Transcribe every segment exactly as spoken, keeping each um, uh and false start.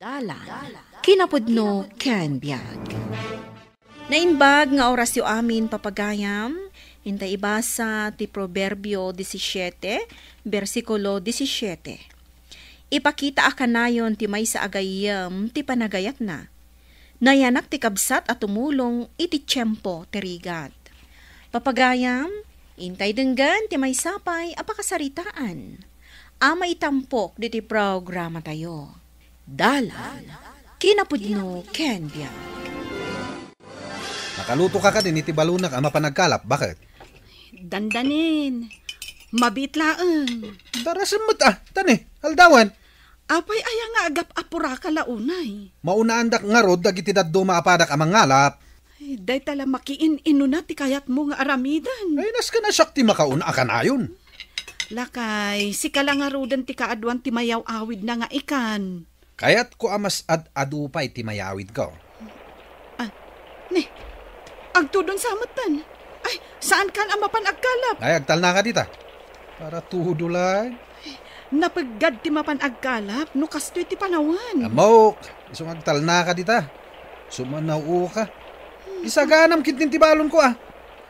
Dalan, kinapudno ken biag. Naimbag nga orasyo amin, papagayam, intay ibasa ti Proverbio disisiete, bersikulo disisiete. Ipakita a kanayon ti maysa a gayyem ti panagayatna. Nayanak ti kabsat a tumulong iti tiempo ti rigat. Papagayam, intay denggen ti maysa pay a pakasaritaan a maitampok ditoy programatayo. Dalan, kinapudno ken biag. Nakaluto ka kadin iti balunak a mapan agkalap, baket? Dandanin. Mabiit laeng. Darasem met, a, tani, aldawan. Apay aya nga agap-apuraka la unay? Maunaandak ngarud dagiti dadduma a padak a mangalap. Ay, dayta la makiin-inuna ti kayatmo nga aramiden. Ay, nasken a siak ti makauna a kanayon. Lakay, sika la ngaruden ti kaaduan ti mayaw-awidna nga ikan. Kayatko a mas ad-adu pay ti mayawidko. Ah, ni, agtudon sa metten. Ay, saankan a mapan agkalap? Ay, agtalnaka dita. Para tudo lang. Napeggad ti mapan agkalap no kastoy ti panawen. Ammok, isu nga agtalnaka dita. Sumanaw ka. Isaganam ketdin ti balonko, a.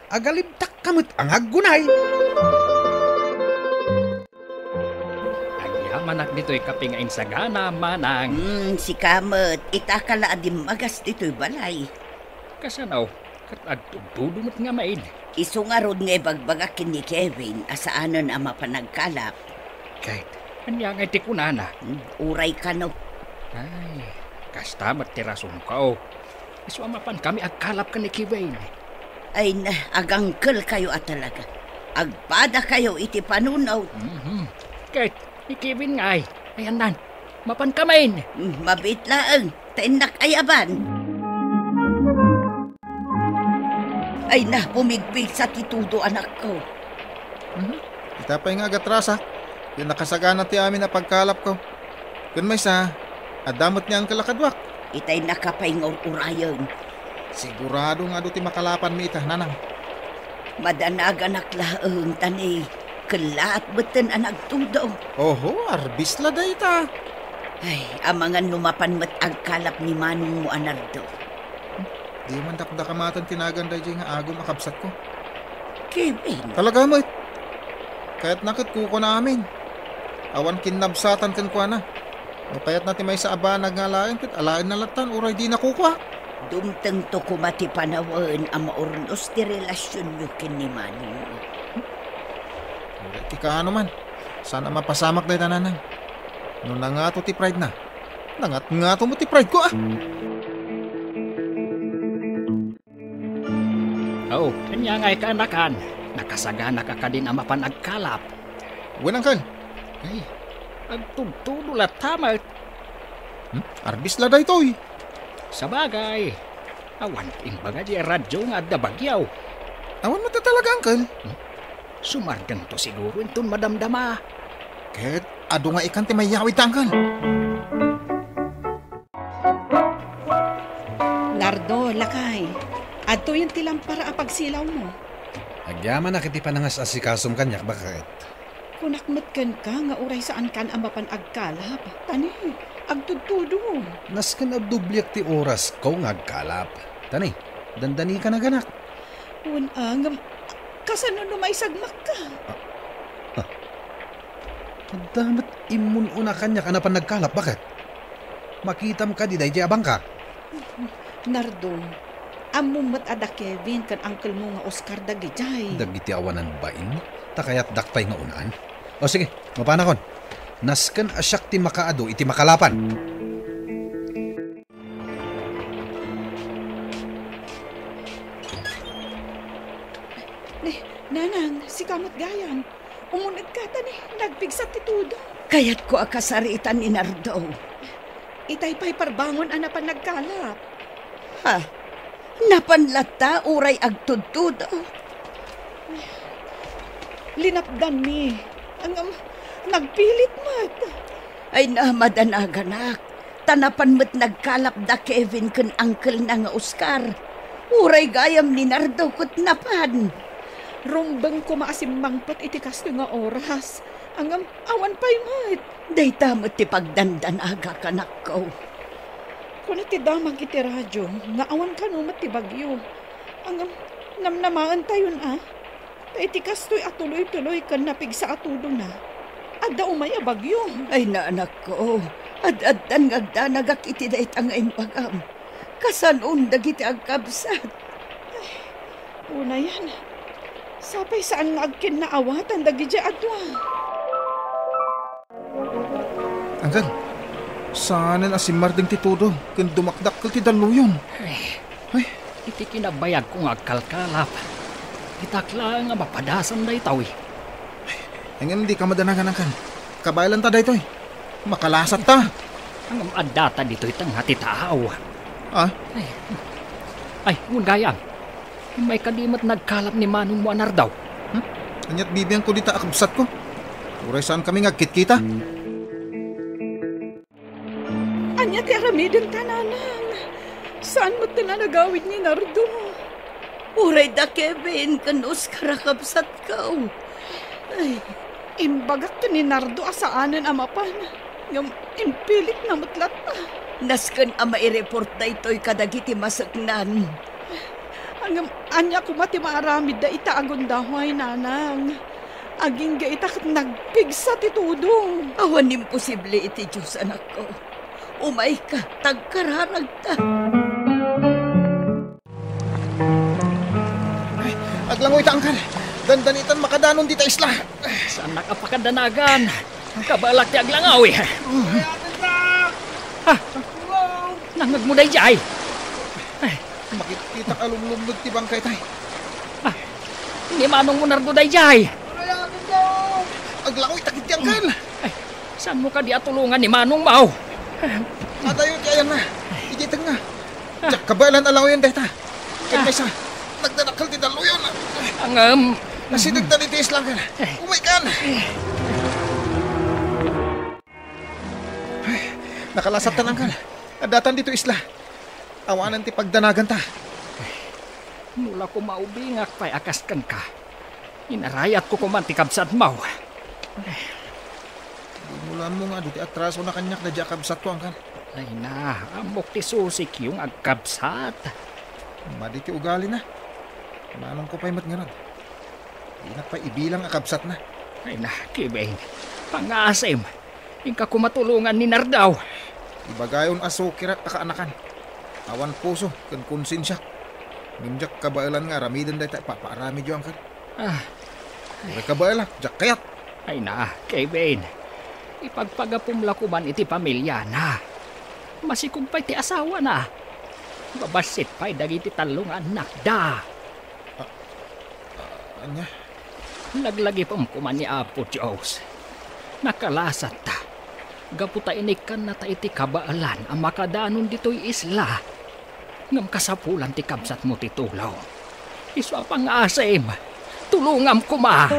Agalibtak ka met a nga aggunay. Agyamanak ditoy kape nga insagana, manang. Hmm, sika met, ita ka la a dimmagas ditoy balay. Kasano? Ket agtudtudo met nga main. Isu ngarud nga ibagbagak ken ni Kevin a saanen a mapan agkalap. Ket ania ngay ti kunana? Hmm, uray kano. Ay, kasta met ti rasonko. Isu a mapankami agkalap ken ni Kevin. Ay na, agangkelkayo a talaga. Agpadakayo iti panunot. Mhm. Ket ni Kevin ngay, ayannan, mapankamin. Hmm, mabiit laeng, ta innak ayaban. Ay na, pumigpigsa ti tudo, anakko. Mhm. Ita pay nga agatrasak, ket nakasagana ti amin a pagkalapko. Ken maysa, adda met ni Uncle a kaduak. Itay naka pay nga ur-urayen. Sigurado nga adu ti makalapanmi ita, nanang. Madanaganak laeng, ta ni kellaat metten a nagtudo. Oho, arbis la dayta. Ay, amangan no mapan met agkalap ni manongmo a Nardo. Di man dakdakamaten ti nagan daydiay nga agom a kabsatko. Kevin. Talaga met. Kayatna ket kukuana amin. Awan kinnabsatan kenkuana. No kayatna ti maysa a banag nga alaen, ket alaenna lattan, uray dina kukua. Dumtengto koma ti panawen a maurnos ti relasionyo ken ni manongmo. Uray ti kaano man. Saan a mapasamak dayta, nanang. No nangato ti pride na, nangatngato met ti pride ko, a. Aw, ania ngay kaanakan? Nakasagana ka kadin a mapan agkalap? Wen, Uncle. Ay, agtudtudo latta met. Hmm? Arbis la daytoy. Sabagay, awan ti imbaga di radio nga adda bagyo. Awan met talaga, Uncle. Hmm? Sumardengto siguro inton madamdama. Ket adu nga ikan ti mayawid ta, Uncle. Nardo, lakay, adtoyen ti lampara a pagsilawmo. Agyamanak iti panangas-asikasom kaniak, baket. Kunak met kenka nga uray saankan a mapan agkalap. Ta ni, agtudtudo. Nasken a dobliak ti orasko nga agkalap. Ta ni, dandani ka, naganak. Wen, a, ngem, kasano no maisagmakka? Ah, ah. Adda met immun-una kaniak a napan nagkalap, baket? Makitam kadi daydiay a bangka? Nardo, ammom met a da Kevin ken uncle mo nga Oscar dagidiay. Dagiti awanan bain, ta kayatdak pay nga unaan. O sige, mapanakon. Nasken a siak ti makaadu iti makalapan. Ni, Nanang, sika met gayam. Umun-eg ka ta ni, nagpigsa ti tudo. Kayatko a kasaritan ni Nardo. Itay pay parbangon a napan nagkalap. Ha? Napan latta uray agtudtudo? Linapdanmi. Ngem, nagpilit met. Ay, na, madanaganak. Ta napan met nagkalap da Kevin ken uncle na nga Oscar. Uray gayam ni Nardo ket napan. Rumbeng koma a simmangpet iti kastoy nga oras. Ngem, awan pay met. Dayta met ti pagdandanagak, anakko. Kuna ti damag iti radio nga awan kano met ti bagyo. Ngem, namnamaentayon a, ta iti kastoy a tuloy-tuloy ken napigsa a tudona, adda umay a bagyo. Ay, naanakko, ad-addan nga agdanagak iti dayta nga imbagam. Kasanon dagiti agkabsat. Ay, unayen, sapay saan nga agkinnaawatan dagiti adua. Anggal, saanen a simmardeng ti tudo ken dumakdakkel ti dalluyon. Ay, Ay. Iti kinabayagko nga agkalkalap, ditak laeng a mapadasan daytoy. Ngem dika madanagan, Anggal. Kabaelanta daytoy. Makalasatta. Ngem addata ditoy tengnga ti taaw. Ah? Ay, ay, gayam. Immay kadi met nagkalap ni manongmo a Nardo? Hmm? Ania't bibiangko dita a kabsatko? Uray saankami nga agkitkita. Ania ti aramidenta, Nanang? Saan met ti nagawid ni Nardo? Uray da Kevin ken Oscar a kabsatko. Ay. Imbagak ken ni Nardo a saanen a mapan, ngem impilitna met latta. Nasken a maireport daytoy kadagiti maseknan. Ngem ania koma ti maaramidda ita a gundaway, Nanang? Agingga ita ket nagpigsa ti tudo. Awan imposible iti Dios, anakko. Umayka, tagkararagta. Ay, aglangoy ta, Angkal. Dandanitan makadanon dita isla. Saannak a pakadanagan. Kabaelak ti aglangoy. Ah, nangngegmo daydiay. Ay. Makitkitak a lumlumnod ti bangkay tay. Ah, ni manongmo Nardo daydiay. Aglangoy ta ketdi, Angkal. Ay, saanmo kadi a tulongan ni manongmo? Adayo ti ayanna. Idiay tengnga. Diak kabaelan a langoyen dayta. Ket maysa, nagdadakkel ti dalluyon. Ngem, nasidegtan iti isla, Angkal. Umaykan. Ay, nakalasattan, Angkal. Addatan ditoy isla. Awanen ti pagdanaganta. No la koma ubingak pay a kas kenka, inarayatko koman ti kabsatmo. Dimo la ammo nga adu ti atrasona kaniak daydiay a kabsatko, Angkal. Ay na, ammok ti susikyo nga agkabsat. Madi ti ugalina. Manongko pay met ngarud. Dinak pay ibilang a kabsatna. Ay na, Kevin, pangngaasim. Inka koma tulongan ni Nardo. Ibagayon a sukirak a kaanakan. Awan puso ken konsensiak. Ngem diak kabaelan nga aramiden dayta ipapaaramidyo, Angkal. Ah. Uray kabaelak, diak kayat. Ay na, Kevin. Ipagpagapom la koman iti pamiliana. Masikog pay ti asawana. Mabassit pay dagiti tallo nga annakda. Ah, ah, ania? Laglagipem koma ni Apo Dios. Nakalasatta. Gapu ta inikkannata iti kabaelan a makadanon ditoy isla. Ngem kasapulan ti kabsatmo ti tulong. Isu a pangngaasim, tulongam koma.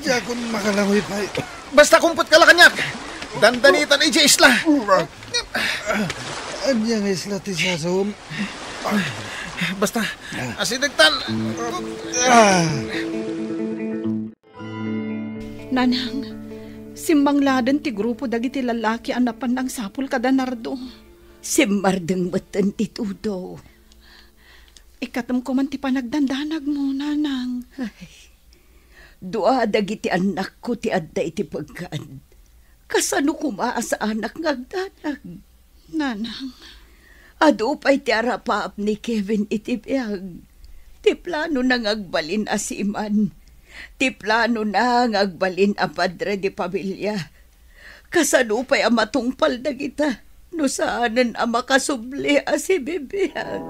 Diakon makalangoy pay. Basta kumpet ka la kaniak. Dandanitan idiay isla. Ania nga isla ti sasaom? Basta, asidegtan. Ah. Nanang, simmangladen ti grupo dagiti lallaki a napan nangsapul kada Nardo. Simmardeng metten ti tudo. Ikkatem koman ti panagdandanagmo, Nanang. Ay, dua dagiti annakko ti adda iti pegkan. Kasano koma a saanak nga agdanag? Nanang. Adu pay ti arapaap ni Kevin iti biag. Ti planona nga agbalin a seaman. Ti planona nga agbalin a padre de pamilya. Kasano pay a matungpal dagita no saanen a makasubli a sibibiag?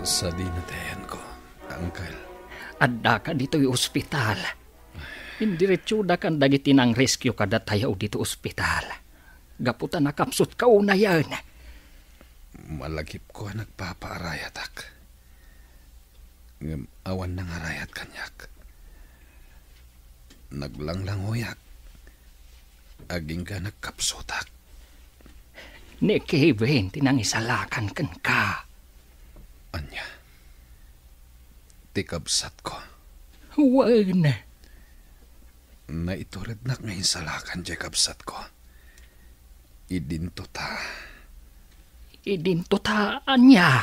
Sadino ti ayanko, Angkal? Addaka ditoy ospital. Indiretsodakan dagiti nang-rescue kadatayo ditoy ospital. Gapu ta nakapsutka unayen. Malagipko a nagpapaarayatak. Ngem awan nangarayat kaniak. Naglanglangoyak. Agingga nagkapsutak. Ni Kevin ti nangisalakan kenka. Ania? Ti kabsatko. Wen. Naiturednak nga insalakan diay kabsatko. Idinto ta. Idinto ta ania?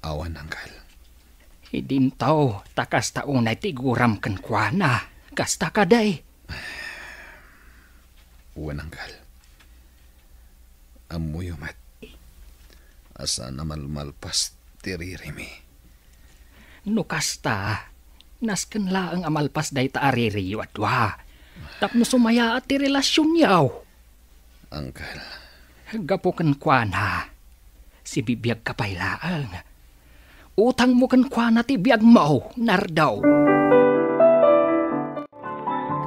Awan, Angkel. Idinto ta kasta unay ti guram kenkuana. Kasta kadi? Wen, Angkel. Ammoyo met a saan a malmalpas ti ririmi. No kasta, nasken laeng a malpas dayta a ririyo a dua. Tapno sumayaat ti relasionyo. Angkel. Gapu kenkuana, sibibiagka pay laeng. Utangmo kenkuana ti biagmo, Nardo.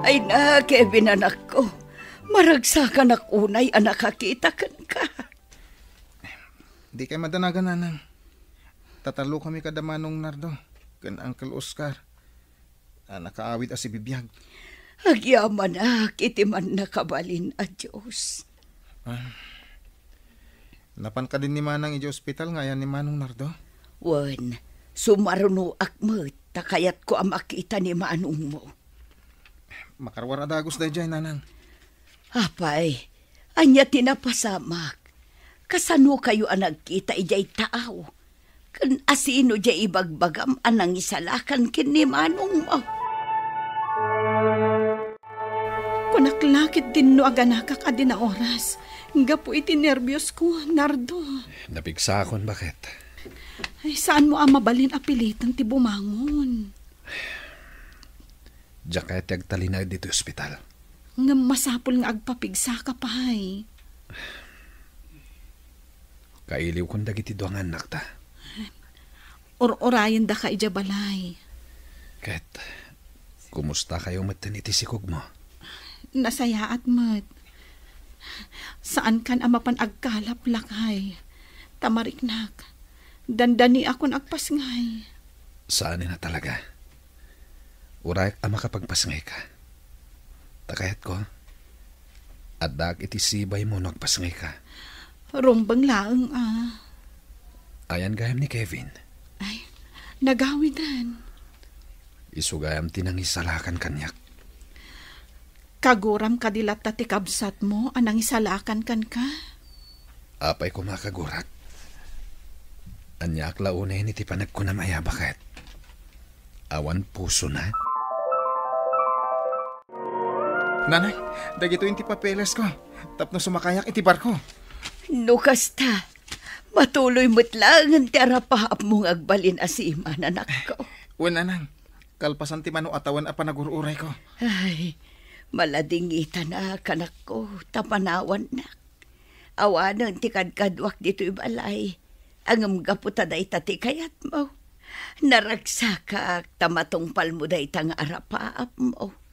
Ay na, Kevin, anakko. Maragsakanak unay a nakakita kenka. Dikay madanagan, nanang. Tatallokami kada Manong Nardo ken Uncle Oscar a nakaawid a sibibiag. Agyamanak iti mannakabalin a Dios. Ah, napan kadin ni Manang idiay ospital nga ayan ni Manong Nardo? Wen, sumarunoak met ta kayatko a makita ni manongmo. Makaruar a dagus daydiay, nanang. Apay, ania ti napasamak? Kasanokayo a nagkita idiay taaw? Ken asino diay ibagbagam a nangisalakan ken ni manongmo? Kunak la ketdin no aganakak a dinaoras gapu iti nerbiosko, Nardo. Napigsakon, baket. Ay, saanmo a mabalin a piliten ti bumangon? Diak kayat ti agtalinaed ditoy ospital. Ngem masapul nga agpapigsaka pay. Kailiwkon dagiti dua nga annakta. Ur-urayendaka idiay balay. Ket, kumustakayo metten iti sikogmo? Nasayaat met. Saankan a mapan agkalap, lakay. Ta mariknak. Dandaniakon agpasngay. Saanen a talaga. Urayek a makapagpasngayka. Ta kayatko, addaak iti sibaymo no agpasngayka. Rumbeng laeng a. Ayan gayam ni Kevin? Ay, nagawiden. Isu gayam ti nangisalakan kaniak. Kaguram kadi latta ti kabsatmo a nangisalakan kenka? Apay koma, kagurak. Aniaak la unay iti panagkunam aya, baket? Awan pusona? Nanay, dagitoy ti papelesko tapno sumakayak iti barko. No kasta, matuloy met laengen ti arapaapmo nga agbalin a seaman, anakko. Wen, nanang, kalpasan ti mano a tawen a panagur-urayko. Ay, maladingitanak, anakko, ta panawannak. Awanen ti kadkaduak ditoy balay, ngem gapu ta dayta ti kayatmo, naragsakak ta matungpalmo dayta nga arapaapmo.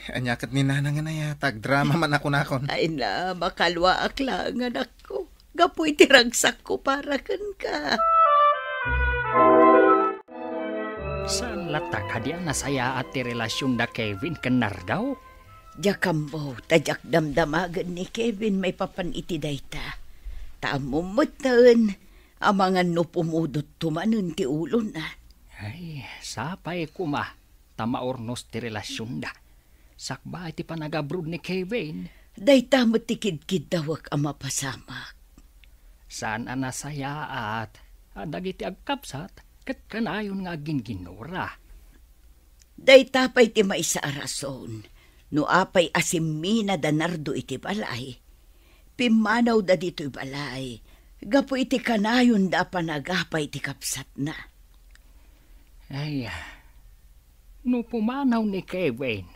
Ania ket ni Nanang a naya, ta agdrama man a kunakon. Ay na, makaluaak laeng, anakko, gapu iti ragsakko para kenka. Saan latta kadi a nasayaat ti relasionda Kevin ken Nardo? Diak ammo, ta diak damdamagen ni Kevin maipapan iti dayta. Ta ammom metten, amangan no pumudotto manen ti ulona. Ay, sapay koma, ta maurnos ti relasionda. Sakbay ti panagabrod ni Kevin. Dayta met ti kidkiddawek a mapasamak. Saan a nasayaat a dagiti agkabsat ket kanayon nga aggingginnura. Dayta pay ti maysa a rason no apay a simmina da Nardo iti balay. Pimmanawda ditoy balay gapu iti kanayonda a panagapay ti kabsatna. Ay, no pumanaw ni Kevin,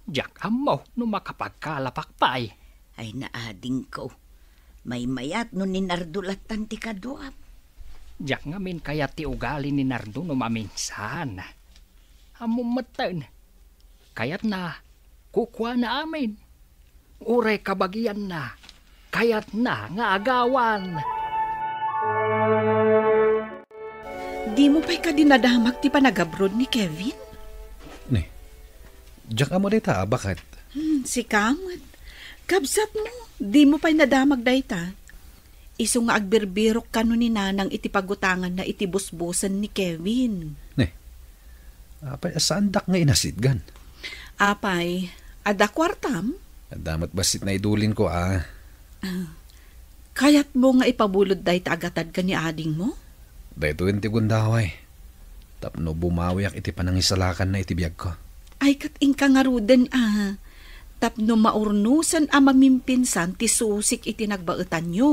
diak ammo no makapagkalapak pay. Ay, naadingko. Maymayat no ni Nardo lattan ti kaduam. Diak ngamin kayat ti ugali ni Nardo no maminsan. Ammom metten, kayatna, kukuana amin. Uray kabagianna, kayatna nga agawan. Dimo pay kadi nadamag ti panagabrod ni Kevin? Ni, diak ammo dayta a baket. Hmm, sika met. Kabsatmo, dimo pay nadamag dayta. Isu nga agbirbirok kano ni Nanang iti pagutanganna iti busbusen ni Kevin. Ne, apay a saandak nga inasidgan? Apay, adda kuartam? Adda met bassit naidulin ko, a. Ah, kayatmo nga ipabulod dayta agatad ken ni adingmo? Daytoyen ti gundaway. Tapno bumawiak iti panangisalakanna iti biagko. Ay, ket inka ngaruden, a, tapno maurnosan a mamimpinsan ti susik iti nagbaetanyo.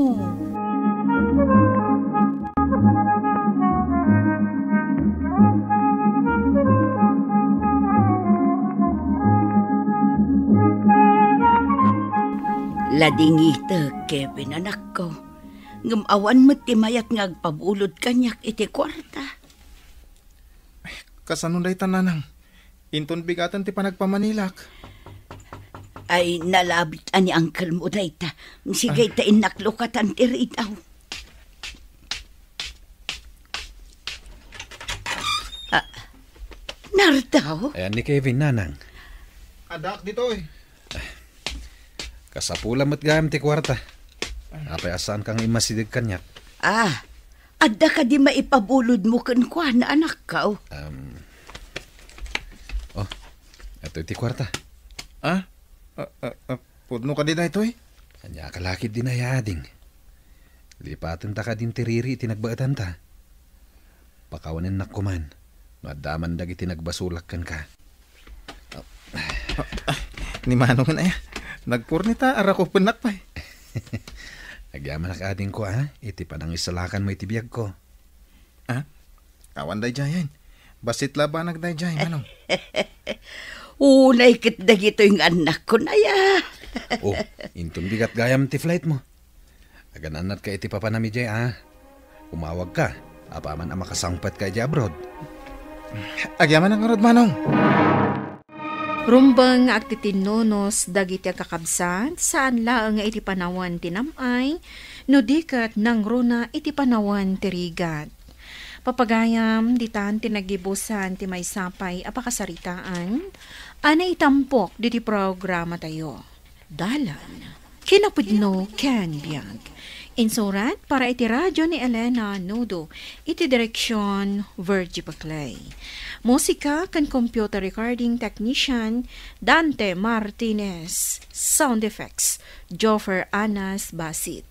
Ladingitek, Kevin, anakko. Ngem awan met ti mayat nga agpabulod kaniak iti kuarta. Kasano dayta, Nanang? Inton bigaten ti panagpamanilak. Ay, nalabit a ni uncle mo dayta. Sige, ah, ta innak lukatan ti ridaw. Ah, Nardaw? Ayan ni Kevin, Nanang. Adak ditoy. Kasapula met gayam ti kuarta. Apay a saan ka nga immasideg kaniak? Ah, adda kadi maipabulodmo kenkuana, anakko? Um, oh, ito ti kuarta. Ah? Ah, ah, ah, pudno kadi daytoy? Ania ka lakid di nayading? Lipaten ta kadin ti riri iti nagbaetanta. Pakawanennak koman no adda man dagiti nagbasolak kenka. Ah, ah, ni Manong aya, nagpurni ta arakupennak pay. Agyamanak adingko, a, iti panangisalakanmo iti biagko. Ah? Awan daydiayen. Bassit labanak daydiay, Manong. Unay ket dagitoy nga annakon aya. Oh, inton bigat gayam ti flightmo. Agan-annatka iti papanam idiay, a. Umawagka, apaman a makasangpetka idiay abroad. Agyamanak ngarud, Manong. Rumbeng nga agtitinnonos dagiti agkakabsat, saan laeng nga iti panawen ti nam-ay, no di ket nangruna iti panawen ti rigat. Papagayam, ditan ti naggibusan ti maysa pay a pakasaritaan a naitampok diti programatayo. Dalan. Kinapudno ken biag. Insurat para iti radyo ni Elena Nudo, iti direksyon Virgie Paclay. Musika ken computer recording technician Dante Martinez. Sound effects, Joffer Anas Basit.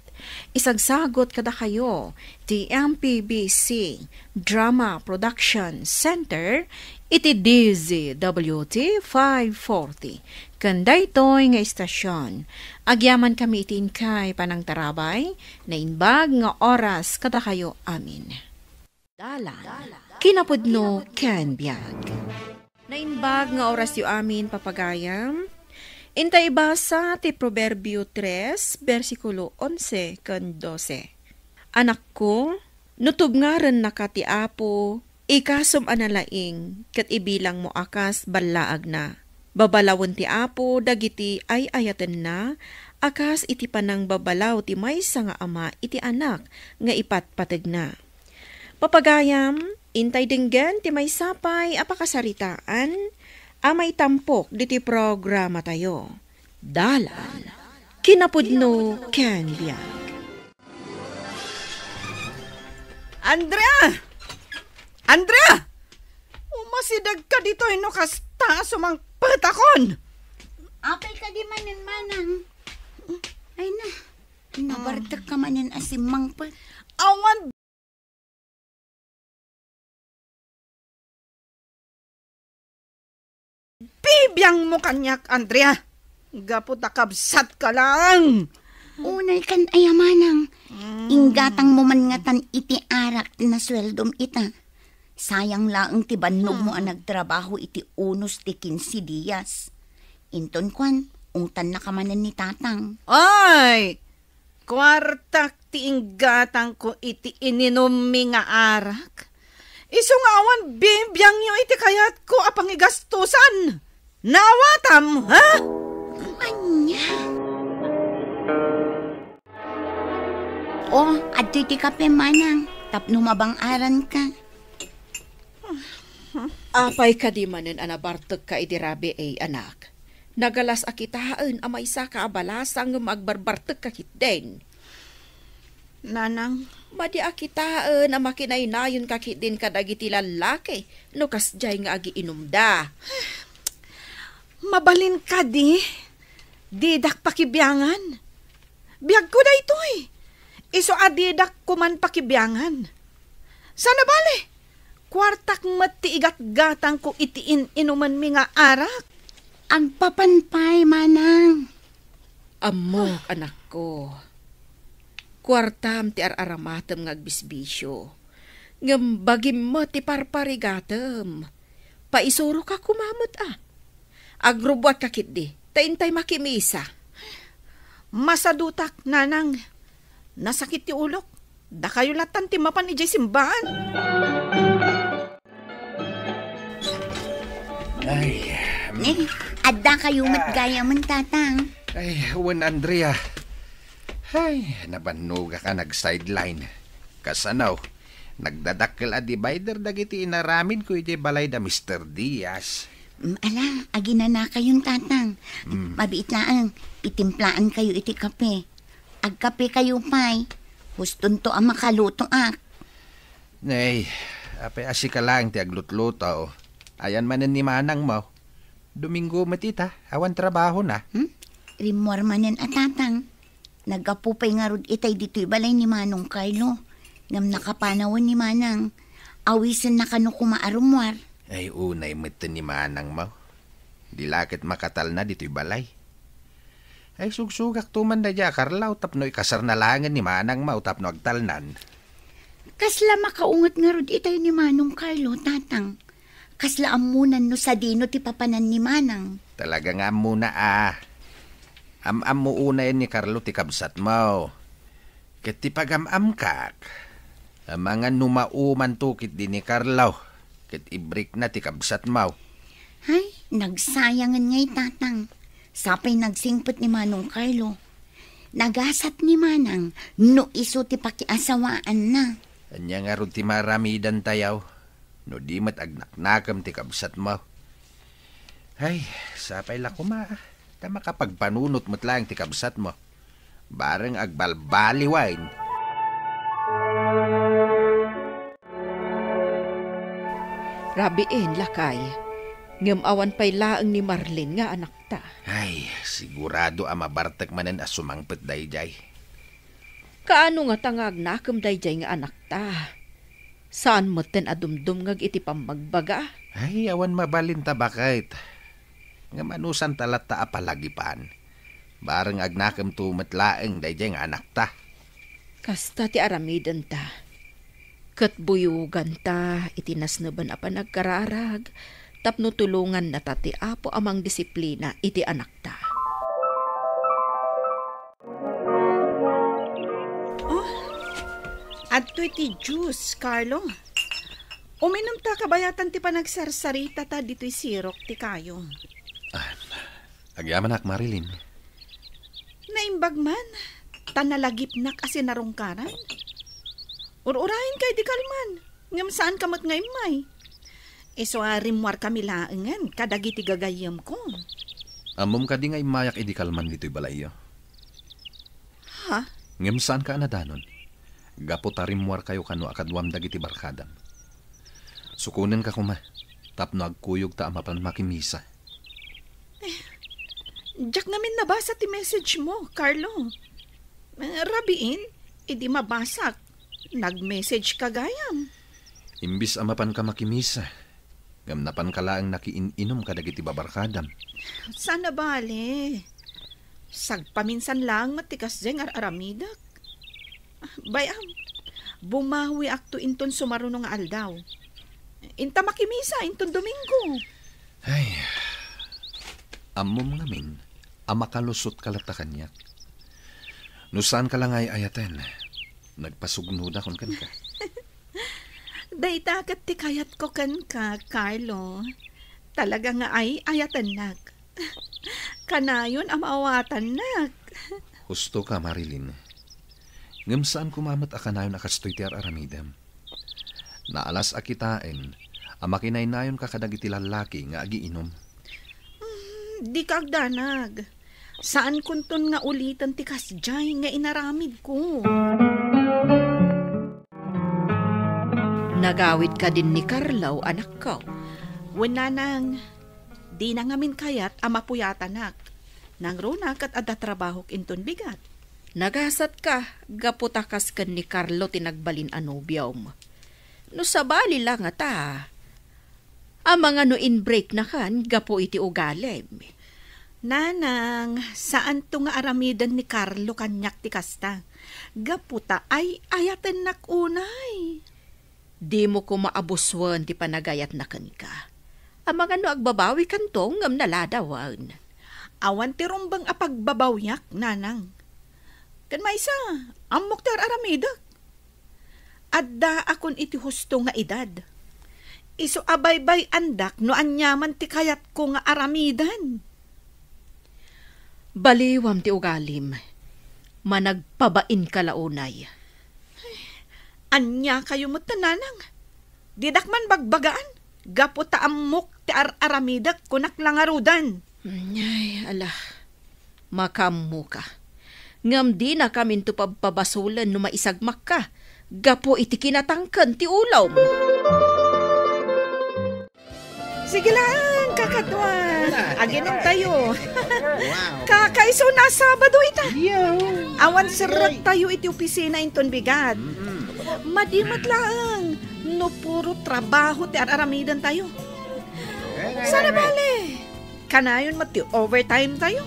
Isagsagot kadakayo ti M P B C Drama Production Center iti D Z W T five forty. Ken daytoy nga istasyon, agyamankami iti inkay panangtarabay, naimbag nga oras kadakayo amin. Dalan, kinapudno ken biag. Naimbag nga orasyo amin, papagayam. Inta ibasa ti Proverbio tres, bersikulo onse ken dose. Anakko, no tubngarennaka ti Apo, ikasom a nalaing ket ibilangmo a kas ballaagna. Babalawen ti Apo dagiti ay-ayatenna a kas iti panangbabalaw ti maysa nga ama iti anak nga ipatpategna. Papagayam, intay denggen ti maysa pay a pakasaritaan a maitampok diti programatayo. Dalan, kinapudno ken biag. Andrea! Andrea! Umasideg ka ditoy no kasta a sumangpetakon! Apay kadi manen, Manang? Ay na, nabartek ka manen a simmangpet. Awan bibiangmo kaniak, Andrea. Gapu ta kabsatka laeng. Unay kan aya, Manang. Mm. Inggatangmo man ngatan iti arak ti nasueldom ita. Sayang laeng ti bannogmo a nagtrabaho iti unos ti kinse dias. Inton kuan, ungtannaka manen ni Tatang. Ay! Kuartak ti inggatangko iti ininummi nga arak. Isu nga awan bibiangyo iti kayatko a pangigastusan. Naawatam, ha? Ania? O, adtoy ti kape, Manang, tapno mabang-aranka. Apay kadi manen a nabartekka idi rabii, anak? Nagalas a kitaen a maysaka a balasa ngem agbarbartekka ketdin. Nanang. Madi a kitaen a makinaynayonka ketdin kadagiti lallaki no kasdiay nga agiinumda. Mabalin kadi, didak pakibiangan. Biagko daytoy. Isu a didak koman pakibiangan. Sana bale, kuartak met ti igatgatangko iti in-inumenmi nga arak. Agpapan pay, manang. Ammok, anakko. Kuartam ti ar-aramatem nga agbisbisio. Ngem bagim met ti parparigatem. Paisuroka koma met a. Agrubbuatka ketdi, ta intay makimisa. Masadutak, nanang. Nasakit ti ulok. Dakayo latan ti mapan idiay simbaan. Ay, mm. Eh, adda kayo met gayamen, tatang. Ay, wen, Andrea. Ay, nabannogak a nag-sideline. Kasano? Nagdadakkel a divider dagiti inaramidko idiay balay da Mister Diaz. Mm, ala, aginana kayon, tatang. Mm. Mabiit laeng, itimplaankayo iti kape. Agkape kayo pay. Hustonto a makalutoak. Nay, apay a sika laeng ti aglutluto? Ayan manen ni manangmo. Domingo met ita, awan trabahona. Hmm? Rimmuar manen a tatang. Naggapu pay ngarud itay ditoy balay ni Manong Carlo. Ngem nakapanawen ni Manang. Awisenna kano koma a rummuar. Ay, unay met ni manangmo. Di la ket makatalna ditoy balay. Ay, sugsugakto man daydiay a Carlo tapno ikasarna laengen ni manangmo tapno agtalnan. Kasla makaunget ngarud itay ni Manong Carlo, tatang. Kasla ammonan no sadino ti papanan ni Manang. Talaga nga ammona a. Am-ammo unayen ni Carlo ti kabsatmo. Ket ti pagam-amkak, amangan no maumanto ketdi ni Carlo, ket ibrikna ti kabsatmo. Ay, nagsayangen ngay, tatang. Sapay nagsingpet ni Manong Carlo. Nagasat ni Manang no isu ti pakiasawaanna. Ania ngarud ti maaramidantayo no di met agnaknakem ti kabsatmo? Ay, sapay la koma, ta makapagpanunot met laeng ti kabsatmo. Bareng agbalbaliwen. Rabiin, lakay. Ngem awan pay laeng ni Marlene nga anakta. Ay, sigurado a mabartek manen a sumangpet daydiay. Kaano ngata nga agnakem daydiay nga anakta? Saan metten a dumdumngeg iti pammagbaga? Ay, awan mabalin ta baket. Ngem anusanta latta a palagipan? Bareng agnakemto met laeng daydiay nga anakta. Kasta ti aramidenta. Ket buyoganta iti nasneban a panagkararag tapno tulongannata ti Apo a mangdisiplina iti anakta. Oh, adtoy ti juice, Carlo. Uminumta kabayatan ti panagsarsaritata ditoy sirok ti kayo. Ah, agyamanak, Marilyn. Naimbag man, ta nalagipnak a sinarungkaran. Ur-urayenka idi kalman, ngem saanka met nga immay. Isu a rimmuarkami laengen kadagiti gagayyemko. Ammom kadi nga immayak idi kalman ditoy balayyo? Ha? Ngem saanka a nadanon, gapu ta rimmuarkayo kano a kaduam dagiti barkadam. Sukonenka koma, tapno agkuyogta a mapan makimisa. Eh, diak ngamin nabasa ti message mo, Carlo. Eh, rabiin, idi mabasak, nag-message ka gayam. Imbis a mapanka makimisa, ngem napanka laeng nakiin-inum kadagiti babarkadam. Sana bale. Sagpaminsan laeng met ti kasdiay nga ar-aramidek. Bay-am, bumawiakto inton sumaruno nga aldaw. Inta makimisa inton Domingo. Ay, ammom ngamin a makalusotka latta kaniak. No saanka la nga ay-ayaten, nagpasugnodakon kenka. Dayta ket ti kayatko kenka, Carlo. Talaga nga ay-ayatennak. Kanayon a maawatannak. Husto ka, Marilyn. Ngem saan koma met a kanayon a kastoy ti ar-aramidem. Naalas a kitaen a makinaynayonka kadagiti lallaki nga agiinum. Hmm, dika agdanag. Saankonton nga uliten ti kasdiay nga inaramidko. Nagawid kadin ni Carlo, anakko? Wen, nanang, dina ngamin kayat a mapuyatanak. Nangruna ket adda trabahok inton bigat. Nagasatka, gapu ta kas ken ni Carlo ti nagbalin a nobiom. No sabali la ngata, amangan no inbreaknakan gapu iti ugalim. Nanang, saanto nga aramiden ni Carlo kaniak ti kasta. Gapu ta ay-ayatennak unay. Dimo koma abusuen ti panagayatna kenka. Amangan no agbabawikanto ngem naladawen. Awan ti rumbeng a pagbabawiak, nanang. Ken maysa, ammok ti ar-aramidek. Addaakon iti husto nga edad. Isu a baybay-andak no aniaman ti kayatko nga aramiden. Baliwam ti ugalim. Managpabainka la unay. Ania kayo met, nanang? Didak man bagbagaan. Gapu ta ammok ti ar-aramidek, kunak la ngaruden. Ay, ala. Makaammoka. Ngem dinakaminto pabpabasolen no maisagmakka gapu iti kinatangken ti ulom. Sige lang, kakadua. Aginom tayo. Wow. Kakaisuna a Sabado ita. Yo. Awan serrek tayo iti opisina inton bigat. Mm-mm. Madi met laeng no puro trabaho ti ar-aramiden tayo. Sana bale. Kanayon met ti overtime tayo.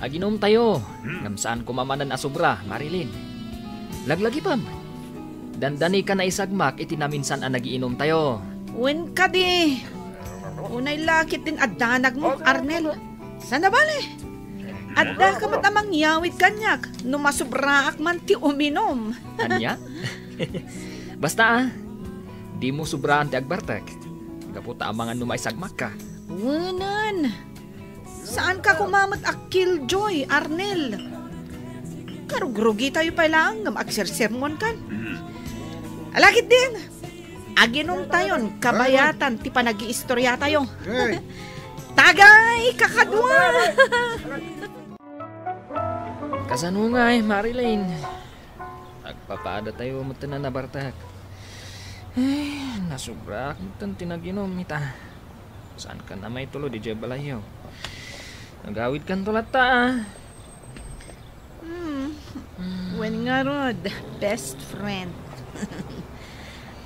Aginom tayo. Hmm. Ngem saan koma manen a sobra, Marilyn. Laglagipem. Dandani ka naisagmak iti naminsan a nagiinom tayo. Wen kadi. Unay lakit din addanag mo, Arnel. Sana bale. Adda ka met a mangyawid kaniak no masobraak man ti uminom. Ania? Basta, ah, dimo sobraan ti agbartek. Gapu ta amangan no maisagmakka. Wenen. Saan ka koma met a killjoy, Arnel? Karugrugi tayo pay laeng ngem agsersermon kan. Alagid din. Aginom tayon kabayatan ti panagiistorya tayo. Hey. Tagay, kakadua! Kasano ngay, Marilyn? Agpapada tayo met ti nabartek. Ay, nasobraak met ti naginom ita. Saan ka na maitulod idiay balayyo? Nagawid kanto latta, ah. Hmm. Hmm. Wen ngarud, best friend.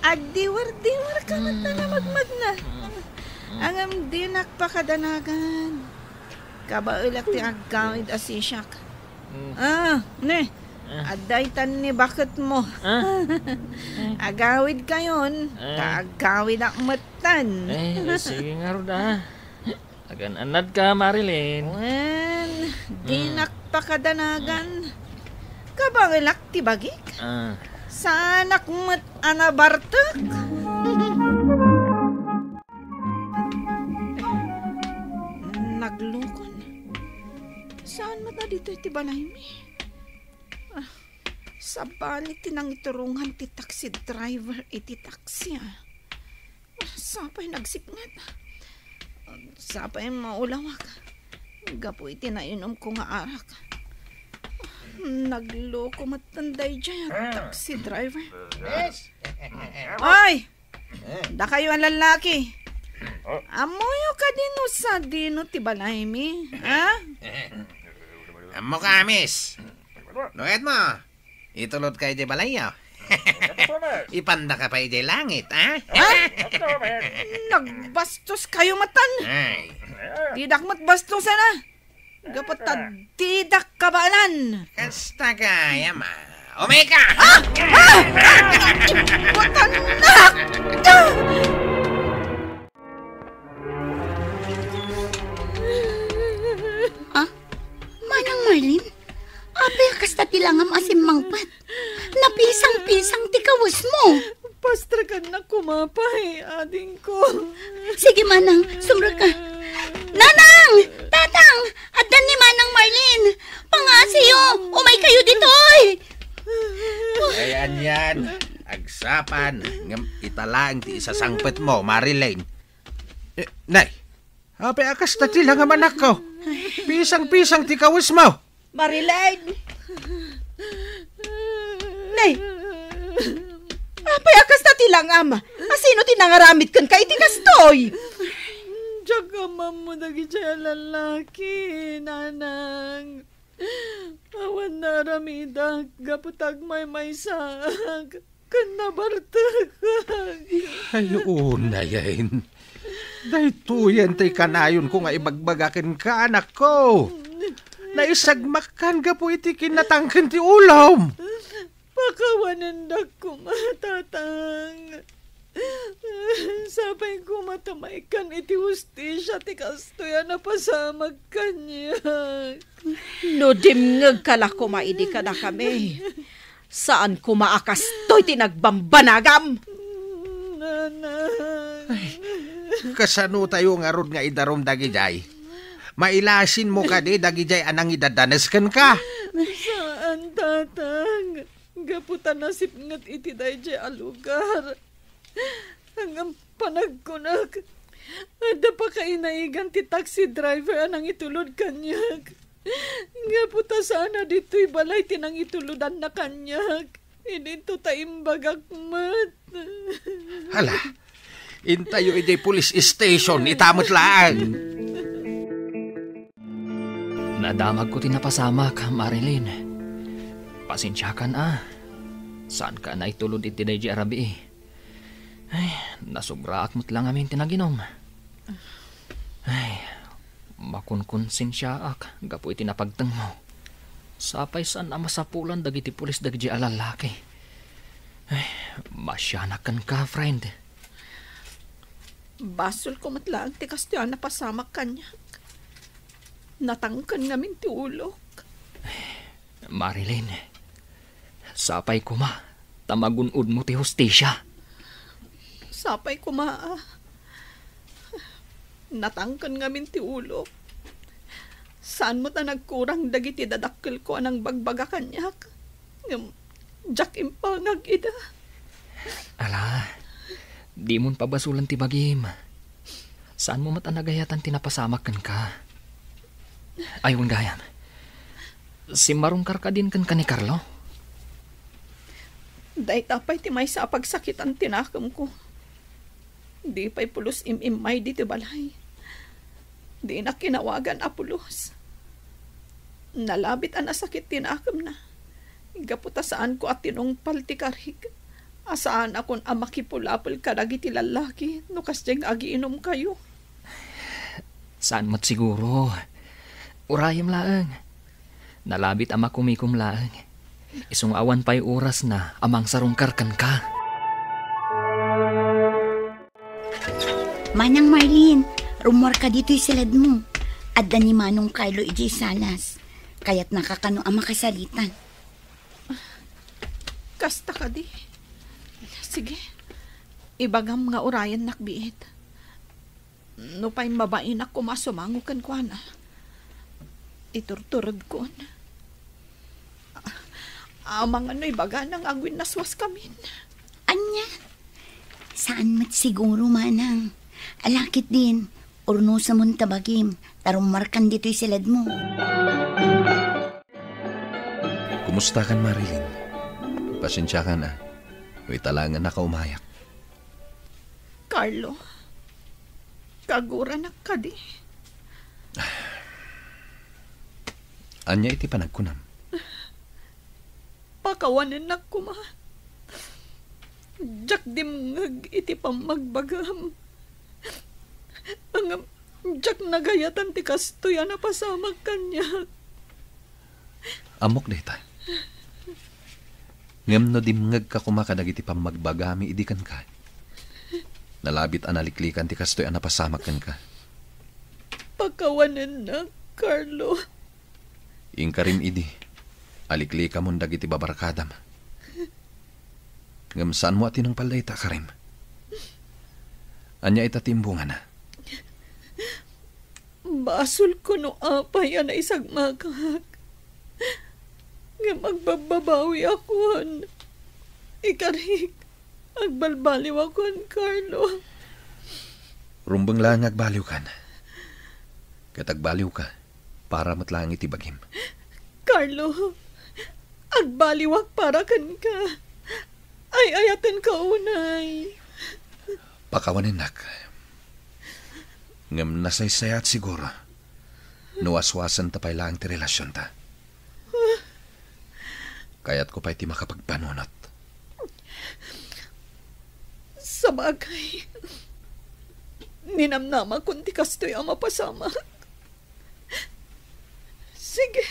Agdiwer-diwer ka met a namagmagna. Hmm. Ngem dinak pakadanagan. Kabaelak ti agkawid a sisiak. Mm. Ah, ne. Ah. Adda itan ni baket mo. Ah. Agawid kayon, ah, ta agkawidak metten. Eh, eh, sige ngarud, ah. Agan-anad ka, Marilyn. Wen, mm, dinak pakadanagan. Kabaelak ti bagik. Ah. Saanak met a nabartek. Naglukon. Saan met a ditoy ti balaymi? Ah, sabali ti nangiturongan ti taxi driver iti taxi, ah. Sapay nagsipnget. Sapay maulawak. Gapu iti nainom ko nga arak. Nagloko metten daydiay a taxi driver. Yes. Ay! Dakayo a lallaki. Ammoyo kadi no sadino ti balaymi, ha? Ammok, miss. No ket mo, itulodka idiay balayyo. Ipandaka pay idiay langit, ha? Ha? Nagbastoskayo metten. Ay. Didak met bastosen, ah. Gapu ta didak kabaelan. Kasta gayam, ah. Umika! Ah! Ah! Butannak! Ah? Manang Marlene? Apay a kasta ti langam a simmangpet? Napisang-pisang ti kawesmo. Pastrakannak koma pay, adingko. Sige, Manang, sumrek ka. Nanang! Tatang! Addan ni Manang Marlene! Pangngasiyo! Umaykayo ditoy! Ay, anian, agsapa, ngem ita laeng ti isasangpetmo, Marilyn. Eh, nay, apay a kasta ti langam, anakko? Pisang-pisang ti kawesmo. Marilyn! Nay! Apay a kasta ti lang-am? A sino ti nangaramid kenka iti kastoy? Diak ammo dagidiay a lallaki, nanang. Awan naaramidak gapu ta agmaymaysaak ken nabartekak. Ay, unayen. Daytoyen ti kanayonko nga ibagbaga kenka, anakko. Naisagmakkan gapu iti kinatangken ti ulom. Pakawanendak koma, tatang. Sapay koma ta maikkan iti hustisia ti kastoy a napasamak kaniak. No dimngegka la koma idi kadakami, saan koma a kastoy ti nagbambanagam. Nanang. Ay, kasanotayo ngarud nga idarum dagidiay? Mailasinmo kadi dagidiay a nangidadanes kenka? Saan, tatang. Gapu ta nasipnget iti daydiay a lugar. Ngem panagkunak, adda pakainaigan ti taxi driver a nangitulod kaniak. Gapu ta saan a ditoy balay ti nangitulodanna kaniak. Idinto ta imbagak met. Hala, intayo idiay police station, ita met laeng. Nadamagko ti napasamak, Marilyn. Pasensiakan a. Saanka a naitulod iti daydi a rabii. Ay, nasugraak met la ngamin ti naginum. Ay, makonkonsensiaak gapu iti napagtengmo. Sapay saan a masapulan dagiti pulis dagiti a lallaki. Ay, masianak kenka, friend. Basolko met laeng ti kastoy a napasamak kaniak. Natangken ngamin ti ulok. Marilyn, sapay koma ta magun-odmo ti hustisia. Sapay koma a natangken ngamin ti ulok. Saan met a nagkurang dagiti dadakkelko a nangbagbaga kaniak. Ngem diak impangag ida. Ala, dimon pabasolen ti bagim. Saanmo met a nagayatan ti napasamak kenka. Ay, wen gayam. Simmarungkar kadin kenka ni Carlo? Dayta pay ti maysa a pagsakitan ti nakemko. Di pay pulos im-immay ditoy balay. Dinak inawagan a pulos. Nalabit a nasakit ti nakemna. Gapu ta saanko a tinungpal ti karik a saanakon a makipulapol kadagiti lallaki no kasdiay nga agiinumkayo. Saan met siguro. Urayem laeng. Nalabit a makumikom laeng. Isu nga awan pay orasna a mangsarungkar kenka. Manang Marlene, rummuarka ditoy siledmo. Adda ni Manong Carlo idiay salas. Kayatnaka kano a makasarita. Kasta kadi. Sige. Ibagam nga urayennak biit. Nupay mabainak koma a sumango kenkuana, iturturedkon. Amangan no ibagana nga agwinnaswaskamin. Ania? Saan met siguro, manang. Ala ketdin, urnosamon ta bagim, ta rummuarkan ditoy siledmo. Kumustakan, Marilyn? Pasensiakan a. No ita laeng a nakaumayak. Carlo, kaguranak kadi? Ania iti panagkunam? Pakawanennak koma. Diak dimngeg iti pammagbagam. Ngem diak nagayatan ti kastoy a napasamak kaniak. Ammok dayta. Ngem no dimngegka koma kadagiti pammagbagami idi kenka, nalabit a naliklikan ti kastoy a napasamak kenka. Pakawanennak, Carlo. Inkarim idi, aliklikamon dagiti babarkadam. Ngem saanmo a tinungpal dayta, karim. Ania ita ti imbungana? Basolko no apay a naisagmakak. Ngem agbabbabawiakon. Ikarik, agbalbaliwakon, Carlo. Rumbeng laeng nga agbaliwkan. Ket agbaliwka para met laeng iti bagim. Carlo, agbaliwak para kenka. Ay-ayatenka unay. Pakawanennak. Ngem nasaysayaat siguro no waswasenta pay laeng ti relasionta. Kayatko pay ti makapagpanunot. Sabagay, ninamnamakon ti kastoy a mapasamak. Sige.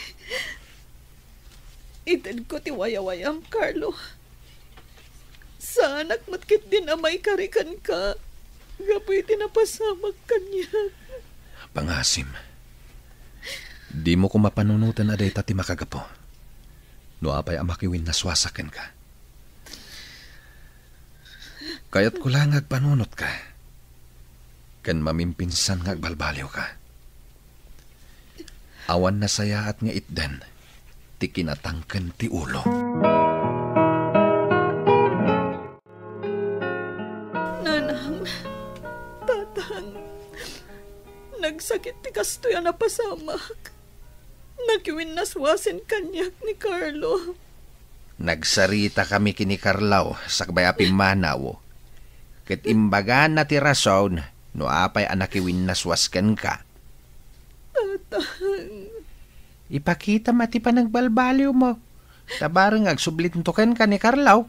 Itedko ti wayawayam, Carlo. Saanak met ketdin a maikari kenka gapu iti napasamak kaniak. Pangasim, dimo koma panunoten a dayta ti makagapu no apay a makiwinnaswasak kenka. Kayatko la nga agpanunotka ken mamimpinsan nga agbalbaliwka. Awan nasayaat nga itdan ti kinatangken ti ulo. Nanang, tatang, nagsakit ti kastoy a napasamak. Nakiwinnaswasen kaniak ni Carlo. Nagsaritakami ken ni Carlo sakbay a pimmanaw, ket imbagana ti rason no apay a nakiwinnaswas kenka. Tatang. Ipakitam ti panagbalbaliwmo. Ta bareng agsublinto kenka ni Carlo.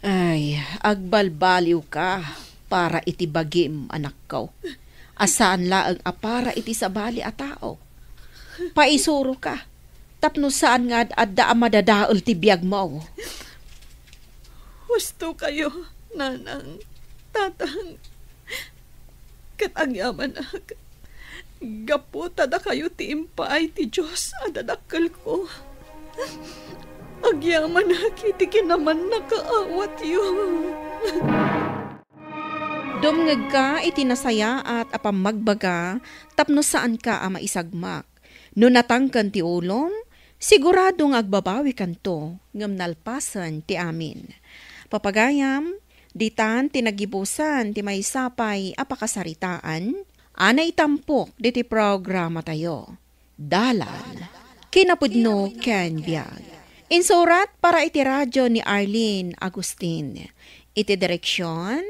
Ay, agbalbaliwka para iti bagim, anakko. A saan laeng a para iti sabali a tao. Paisuroka, tapno saan nga ad-adda a madadael ti biagmo. Husto kayo, nanang, tatang, ket agyamanak. Gapu ta dakayo ti impaay ti Dios a dadakkelko. Agyamanak iti kinamannakaawatyo. Dumngegka iti nasayaat a pammagbaga tapno saanka a maisagmak. No natangken ti ulom, sigurado nga agbabawikanto, ngem nalpasen ti amin. Papagayam, ditan ti nagibusan ti maysa pay a pakasaritaan a naitampok diti programatayo. Dalan, kinapudno ken biag. Insurat para iti radio ni Arlene Agustin. Iti direksyon,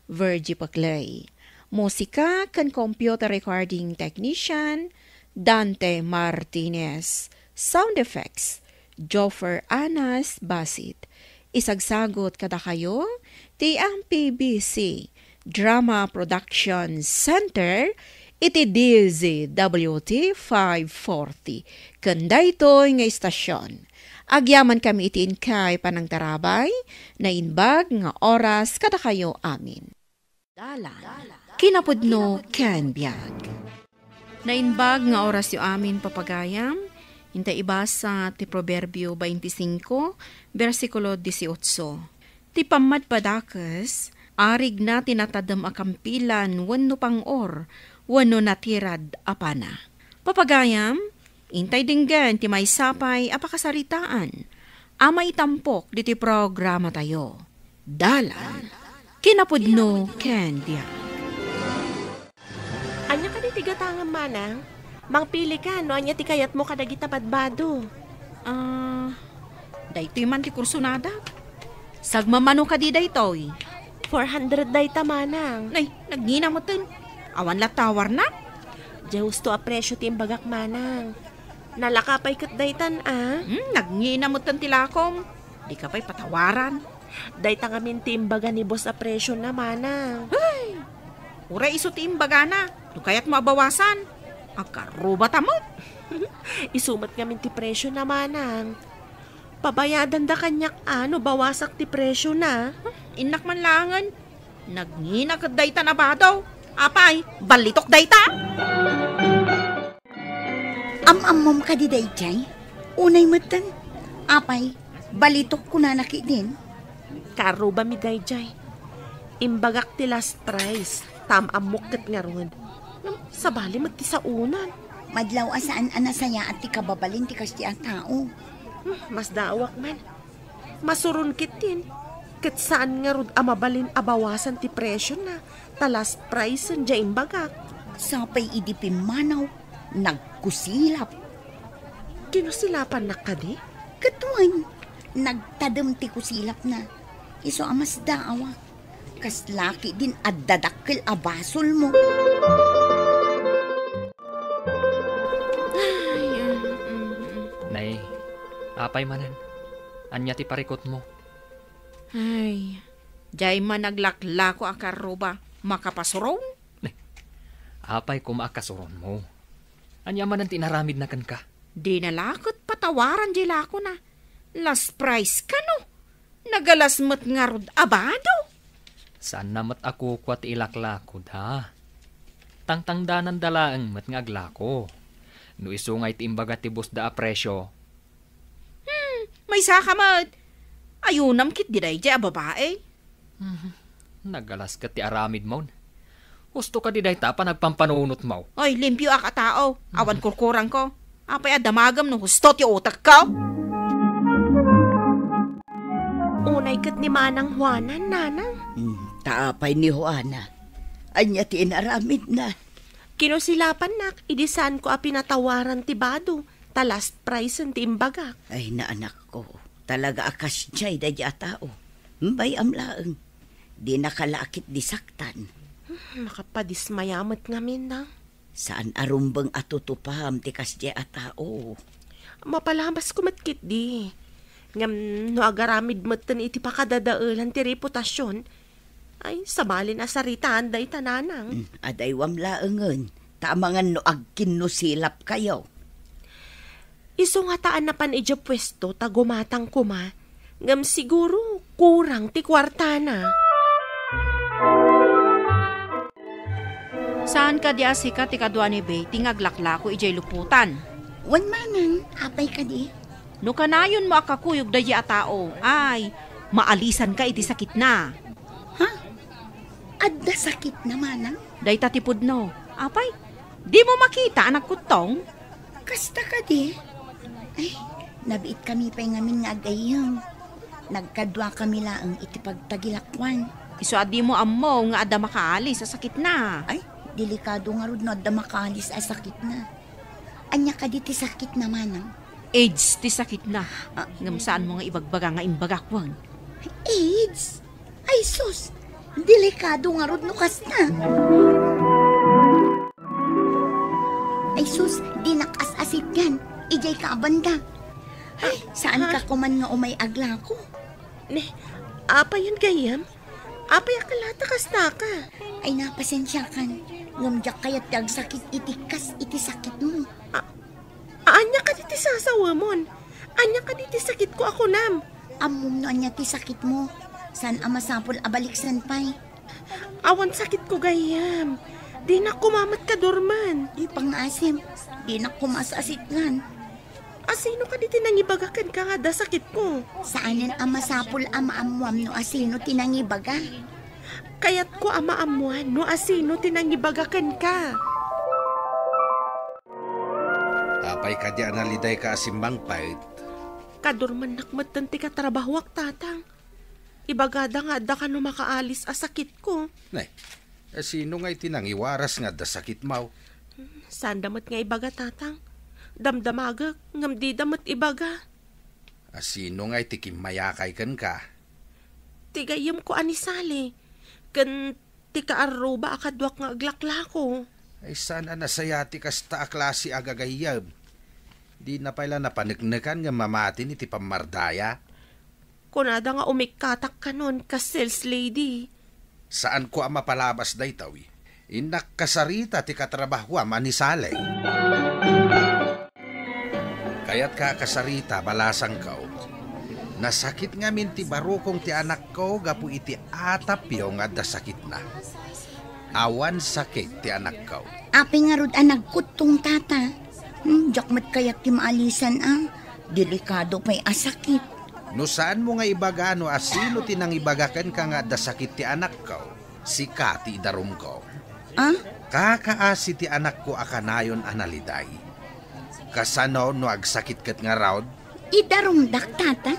Virgie Paclay. Musika ken computer recording technician, Dante Martinez. Sound effects, Joffer Anas Basit. Isagsagot kadakayo ti M P B C Drama Production Center iti D Z W T five forty. Ken daytoy nga istasyon, agyamankami iti inkay panangtarabay, naimbag nga oras kadakayo amin. Dalan, kinapudno ken biag. Naimbag nga orasyo amin, papagayam, inta ibasa ti Proverbio twenty-five, bersikulo dieciocho. Ti pammadpadakes, arigna ti natadem a kampilan wenno pang-or, wenno natirad a pana. Papagayam, intay denggen ti maysa pay a pakasaritaan a maitampok ditoy programatayo. Dalan, kinapudno ken biag. Ania kadi ti gatangem, manang? Mangpili ka no ania ti kayatmo kadagita badbado. Ah, daytoy man ti kursonadak. Sagmamano kadi daytoy? Four hundred dayta, manang. Nay, nagngina metten. Awan latta a warna? Diay husto a presio ti imbagak, manang. Nalaka pay ket daytan, a? Hmm, nagngina metten ti lakom. Dika pay patawaran. Dayta ngamin ti imbaga ni boss a presiona, manang. Ay! Uray isu ti imbagana, no kayatmo a bawasan, agkarrubata met. Isu met ngamin ti presiona, manang. Pabayadanda kaniak a no bawasak ti presiona. Innak man laengen. Nagngina ket dayta a bado. Apay, ballitok dayta? Am-ammom kadi daydiay? Unay metten. Apay, balitok kunana ketdin? Karrubami daydiay. Imbagak ti last price, ta am-ammok ket ngarud. Ngem sabali met ti saonan. Madlaw a saan a nasayaat ti kababalin ti kasdiay a tao. Hmm, masdaawak man. Masuron ketdin, ket saan ngarud a mabalin a bawasan ti presiona, ta last price-en diay imbagak. Sapay idi pimmanaw, nagkusilap. Kinusilapannak kadi? Ket wen, Nagtadem ti kusilapna. Isu a masdaawak. Kasla ketdin adda dakkel a basolmo. Ay, mm, mm, mm. Nay, apay manen? Ania ti parikutmo? Ay, diay man aglaklako a karruba, makapasurong? Apay koma a kasuronmo? Ania manen ti inaramidna kenka? Dina la ket patawaran diay lakona. Last prize kano? Nagalas met ngarud a bado? Saanna met a kukua ti ilaklakoda. Tangtangdananda laeng met nga aglako. No isu ngay ti imbaga ti boss da a presio. Hmm, maysa ka met. Ayunam ketdi daydiay a babai. Hmm, nagalas ket ti aramidmon. Husto kadi dayta a panagpampanunotmo? Oy, limpioak a tao. Awan kurkurangko. Apay a damagem no husto ti utekko? Unay ket ni Manang Juanan, Nanang. Hmm, ta apay ni Juana? Ania ti inaramidna? Kinusilapannak idi saanko a pinatawaran ti bado, ta last prize-en ti imbagak. Ay, naanakko, talaga a kasdiay daydiay a tao. Bay-am laeng. Dinaka la ketdi saktan. Hmm, makapadismaya met ngamin, Nang. Saan a rumbeng a tutupam ti kasdiay a tao. Mapalabasko met ketdi. Ngem no agaramid metten iti pakadadaelan ti reputasion, ay, sabalin a saritaan dayta, Nanang. Mm, adaywam laengen, ta amangan no agkinnusilapkayo. Isu ngata a napan idiay puesto ta gumatang koma, ngem siguro kurang ti kuartana. Saan kadi a sika ti kadua ni Betty nga aglaklako idiay lupotan? Wen, Manang, apay kadi? No kanayonmo a kakuyog daydiay a tao, ay, maalisanka iti sakitna. Ha? Adda sakitna, Manang? Dayta ti pudno. Apay, dimo makita a nagkuttong? Kasta kadi? Ay, nabiitkami pay ngamin nga agayyem. Nagkaduakami laeng iti pagtagilakuan. Isu a dimo ammo nga adda makaalis a sakitna. Ay, delikado ngarud no adda makaalis a sakitna. Ania kadi ti sakitna, Manang? AIDS ti sakitna. Ah. Ngem saanmo nga ibagbaga nga imbagak, wen? AIDS? Ay sus, delikado ngarud no kasta. Ay sus, dinak as-asitgan. Idiay ka a banda. Ay, saan ka koman nga umay aglako? Ne, apayen gayyem? Apay a kalata kasta ka? Ay, napasensiakan. Ngem diak kayat ti agsakit iti kas iti sakitmo. A-, ania kadi ti sasawemon? Ania kadi ti sakitko a kunam? Ammom no ania ti sakitmo. Saan a masapul a baliksan pay. Awan sakitko gayyem. Dinak koma met kadurman. Di pangngasim. Dinak koma as-asitgan. Asino kadi ti nangibaga kenka nga adda sakitko? Saanen a masapul a maammoam no asino ti nangibaga. Kayatko a maammoan no asino ti nangibaga kenka. Apay kadi a nalidayka a simmangpet? Kadurmannak metten ti katrabahoak, Tatang. Ibagada nga adda kano makaalis a sakitko. Ne, asino nga iti nangiwaras nga adda sakitmo? Saanda met nga ibaga, Tatang. Damdamagek, ngem dida met ibaga. Asino nga iti kimmayakay kenka? Ti gayyemko a ni Sally, ken ti kaarruba a kaduak nga aglaklako. Ay, saan a nasaya ti kasta a klase a gagayyem. Dina pay la napaneknekan nga mamatin iti pammardaya. Kunada nga umikkatak kanon kas sales lady. Saanko a mapalabas daytoy. Innak kasarita ti katrabahoam a ni Sally. Kayatka a kasarita, balasangko. Nasakit ngamin ti barukong ti anakko gapu iti atapyo nga adda sakitna. Awan sakit ti anakko. Apay ngarud a nagkuttong, Tata? Hmm, diak met kayat ti maalisan a. Delikado pay a sakit. No saanmo nga ibaga no asino ti nangibaga kenka nga adda sakit ti anakko, sika ti idarumko. Ah? Kakaasi ti anakko a kanayon a naliday. Kasano no agsakit ket ngarud? Idarumdak, Tata?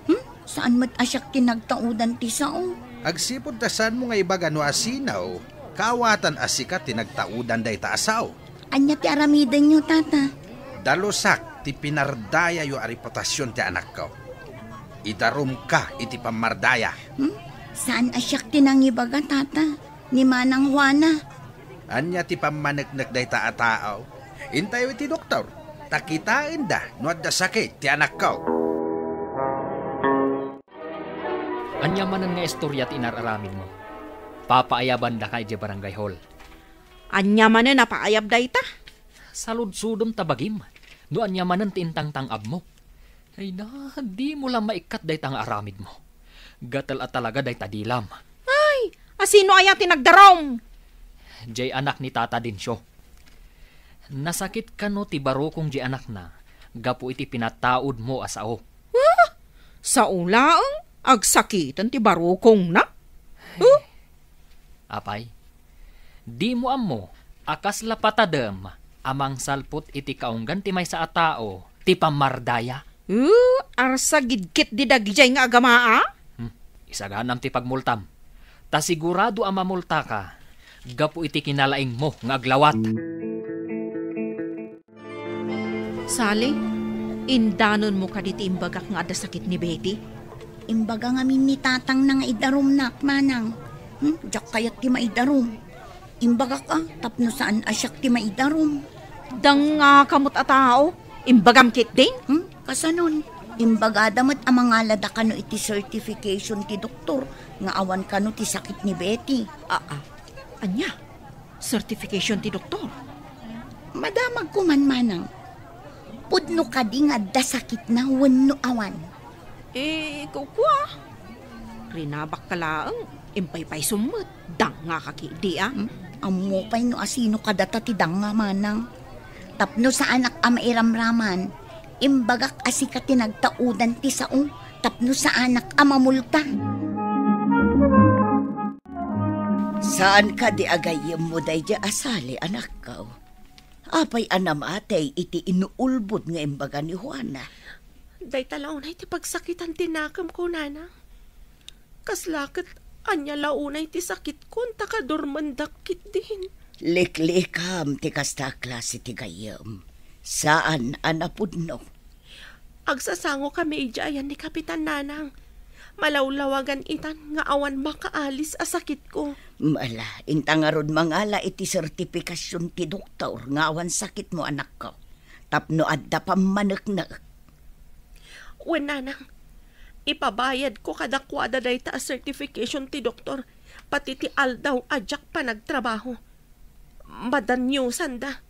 Hmm? Saan met a siak ti nagtaudan ti sao? Agsipud ta saanmo nga ibaga no asino, kaawatan a sika ti nagtaudan dayta a sao. Ania ti aramidenyo, Tata? Dalusak ti pinardayayo a reputasion ti anakko. Idarumka iti pammardaya. Hmm? Saan a siak ti nangibaga, Tata? Ni Manang Juana. Ania ti pammaneknek dayta a tao? Intayo iti doktor, ta kitaenda no adda sakit ti anakko. Ania manen nga istoria ti inar-aramidmo? Papaayabandaka idiay barangay hall. Ania manen a paayab dayta? Saludsodem ta bagim no ania manen ti intangtang-abmo. Ay na, dimo la maikkat dayta nga aramidmo. Gatel a talaga dayta dilam. Ay, asino aya ti nagdarum? Jay anak ni Tata Dencio. Nasakit kano ti barukong jay anakna gapu iti pinataudmo a sao? Ah, sao laeng agsakiten ti barukongna? Huh? Apay, dimo ammo a kasla patadem a mangsalpot iti kaunggan ti maysa a tao ti pammardaya? Uh, arsagidkit di dagidiay nga agama, a? Hmm, isaganam ti pagmultam. Ta sigurado a mamultaka gapu iti kinalaingmo nga aglawat. Sally, indanonmo kadi ti imbagak nga adda sakit ni Betty? Imbaga ngamin ni tatangna nga idarumnak, manang. Hmm? Diak kayat ti maidarum. Imbagak a, tapno saan a siak ti maidarum. Dangngaka met a tao, imbagam ketdin? Hmm? Kasanon? Imbagada met a mangalada kano iti certification ti doktor nga awan kano ti sakit ni Betty. Aa, ania? Certification ti doktor? Madamagko man, manang. Pudno kadi nga adda sakitna wenno awan? Eh, kukua. Rinabakka laeng, impaypaysom met. Dangngaka ketdi, a? Hmm? Ammo pay no asino kadata ti dangngak, manang. Tapno saanak a mairamraman, imbagak a sika ti nagtaudan ti sao tapno saanak a mamulta. Saan kadi a gayyemmo daydiay a Sally, anakko? Apay a namatay iti inuulbod nga imbaga ni Juana? Dayta la unay ti pagsakitan ti nakemko, nanang. Kasla ket ania la unay ti sakitko ta kadurmendak ketdin. Liklikam ti kasta a klase ti gayyem. Saan a napudno. Agsasangokami idiay ayan ni Kapitan, nanang. Malawlawagan itan nga awan makaalis a sakitko. Ala, inta ngarud mangala iti sertifikasion ti doktor nga awan sakitmo, anakko. Tapno adda pammaneknek. Wen, nanang, ipabayadko kadakuada dayta a certification ti doktor, pati ti aldaw a diak panagtrabaho. Madaniosanda.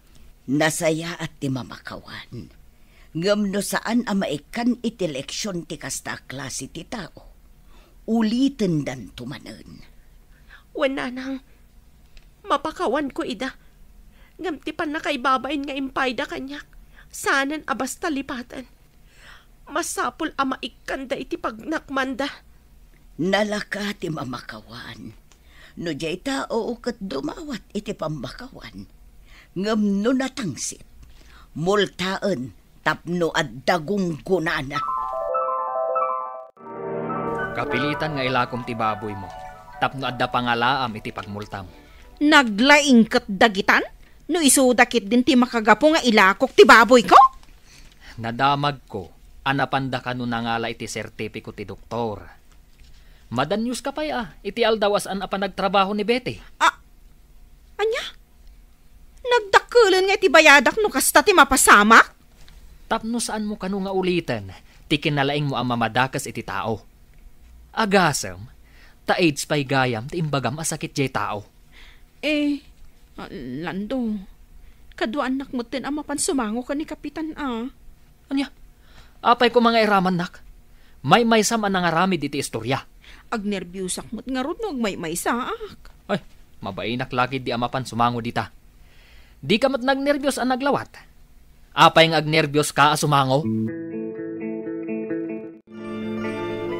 Nasayaat ti mamakawan. Ngem no saan a maikkan iti leksion ti kasta a klase ti tao, ulitendanto manen. Wen, nanang, mapakawanko ida. Ngem ti pannakaibabain nga impayda kaniak, saanen a basta lipaten. Masapul a maikkanda iti pagnakmanda. Nalaka ti mamakawan. No diay tao ket dumawat iti pammakawan, ngem no natangsit, multaen tapno adda gunggonana. Kapilitan nga ilakom ti baboymo tapno adda pangalaam iti pagmultam. Naglaingket dagitan? No isuda ketdin ti makagapu nga ilakok ti baboyko? Nadamagko a napanda kano nangala iti sertipiko ti doktor. Madanioska pay a iti aldaw a saan a panagtrabaho ni Betty. A-, ania? Nagdakkelen nga iti bayadak no kasta ti mapasamak? Tapno saanmo kano nga uliten ti kinalaingmo a mamadakes iti tao. Agasem, ta AIDS pay gayam ti imbagam a sakit jay tao. Eh, ah, Lando, kaduaannak metten a mapan sumango ken ni Kapitan a. Ania? Apay koma nga iramannak? Maymaysam a nangaramid iti istorya. Agnerbiosak met ngarud no agmaymaysaak. Ay, mabainak la ketdi a mapan sumango dita. Dika met nagnerbios a naglawat? Apay nga agnerbioska a sumango?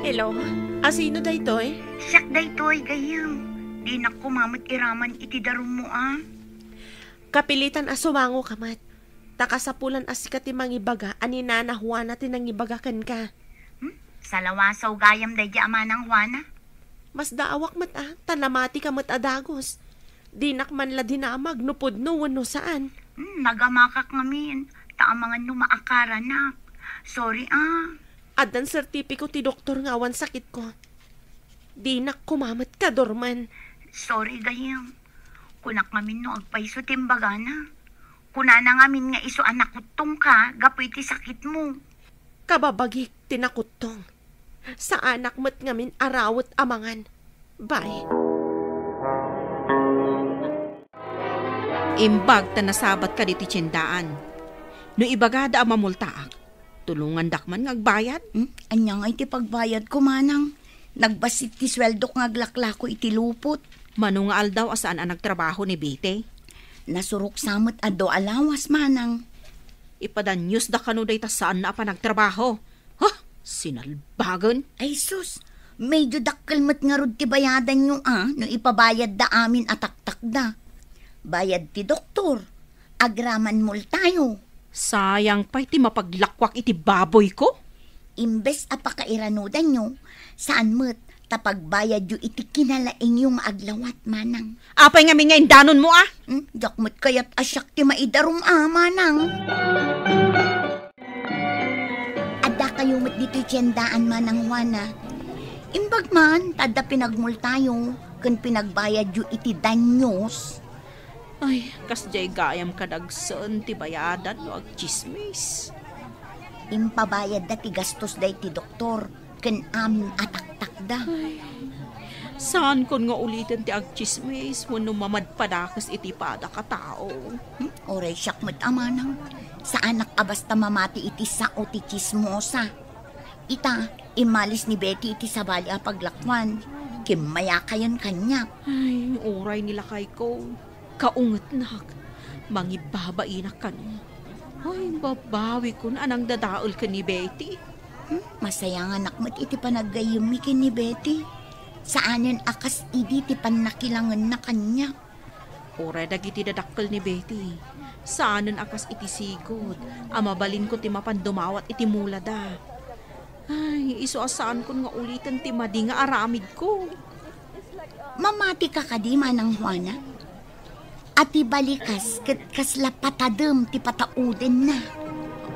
Hello, asino daytoy? Siak daytoy, gayyem. Dinak koma met iraman iti darummo a. Kapilitan a sumangoka met. Ta kasapulan a sika ti mangibaga a ni Nana Juana ti nangibaga kenka. Hmm? Salawasaw gayam daydiay a Manang Juana. Masdaawak met a, ta namatika met a dagus. Dinak man la dinamag no pudno wenno saan. Hmm, nagamakak ngamin, ta amangan no maakaranak. Sorry a. Addan sertipiko ti doktor nga awan sakitko. Dinak koma met kadormen. Sorry, gayyem. Kunak ngamin no agpayso ti imbagana. Kunana ngamin nga isu a nakuttongka gapu iti sakitmo. Kababagik ti nakuttong. Saanak met ngamin a rawet a mangan. Bye. Imbag ta nasabat kadi ti tiendaan. No ibagada a mamultaak, tulongandak man nga agbayad. Hmm? Ania ngay ti pagbayadko, manang? Nagbassit ti sueldok nga aglaklako iti lupot. Mano nga aldaw a saan a nagtrabaho ni Betty? Nasurok sa met a dua a lawas, manang. Ipadaniosda kano dayta saanna a panagtrabaho. Huh? Sinalbagen? Ay sus, medyo dakkel met ngarud ti bayadanyo a no ipabayadda amin a taktakda. Bayad ti doktor, agraman multayo. Sayang pay ti mapaglakuak iti baboyko. Imbes a pakairanudanyo, saan met ta pagbayadyo iti kinalaingyo nga aglawat, manang. Apay ngamin nga indanonmo a? Hmm? Diak met kayat a siak ti maidarum a, manang. Addakayo met ditoy tiendaan, Manang Juana. Imbag man, ta adda pinagmultayo ken pinagbayadyo iti danyos. Ay, kasdiay gayam kadagsen ti bayadan no agtsismis. Impabayadda ti gastos daydi doktor ken amin a taktakda. Ay, saankon nga uliten ti agtsismis wenno mamadpadakes iti padak a tao. Hmm, uray siak met a manang. Saanak a basta mamati iti sao ti tsismosa. Ita, immalis ni Betty iti sabali a paglakuan. Kimmayakayan kaniak. Ay, uray ni lakayko. Kaungetnak. Mangibabainak kano. Ay, babawikon a nangdadael ken ni Betty. Hmm, masayanganak met iti panaggayyemmi ken ni Betty. Saanen a kas idi ti pannakilangenna kaniak. Uray dagiti dadakkel ni Betty, saanen a kas iti sigud a mabalinko ti mapan dumawat iti mulada. Ay, isu a saankon nga uliten ti madi nga aramidko. Mamatika kadi, Manang Juana? A ti balikas ket kasla patadem ti pataudenna.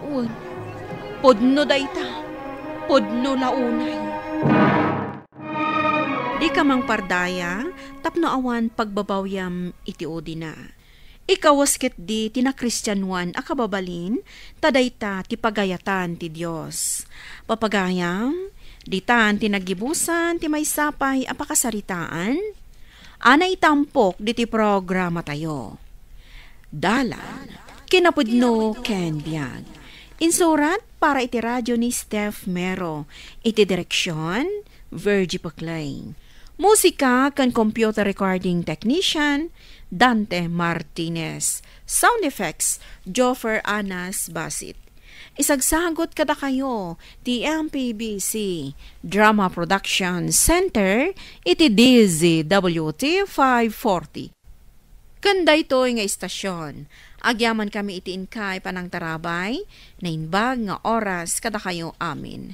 Wen, pudno dayta. Pudno la unay. Dika mangpardaya tapno awan pagbabawyam iti udina. Ikawes ketdi ti nakristianoan a kababalin, ta dayta ti pagayatan ti Dios. Papagayam, ditan ti naggibusan ti maysa pay a pakasaritaan a naitampok diti programatayo. Dalan, kinapudno ken biag. Insurat para iti radio ni Steph Mero. Iti direksyon, Virgie Paclay. Musika ken computer recording technician, Dante Martinez. Sound effects, Joffer Anas Basit. Isagsagot kadakayo ti M P B C Drama Production Center iti D Z W T five forty. Ken daytoy nga istasyon, agyamankami iti inkay panangtarabay, naimbag nga oras kadakayo amin.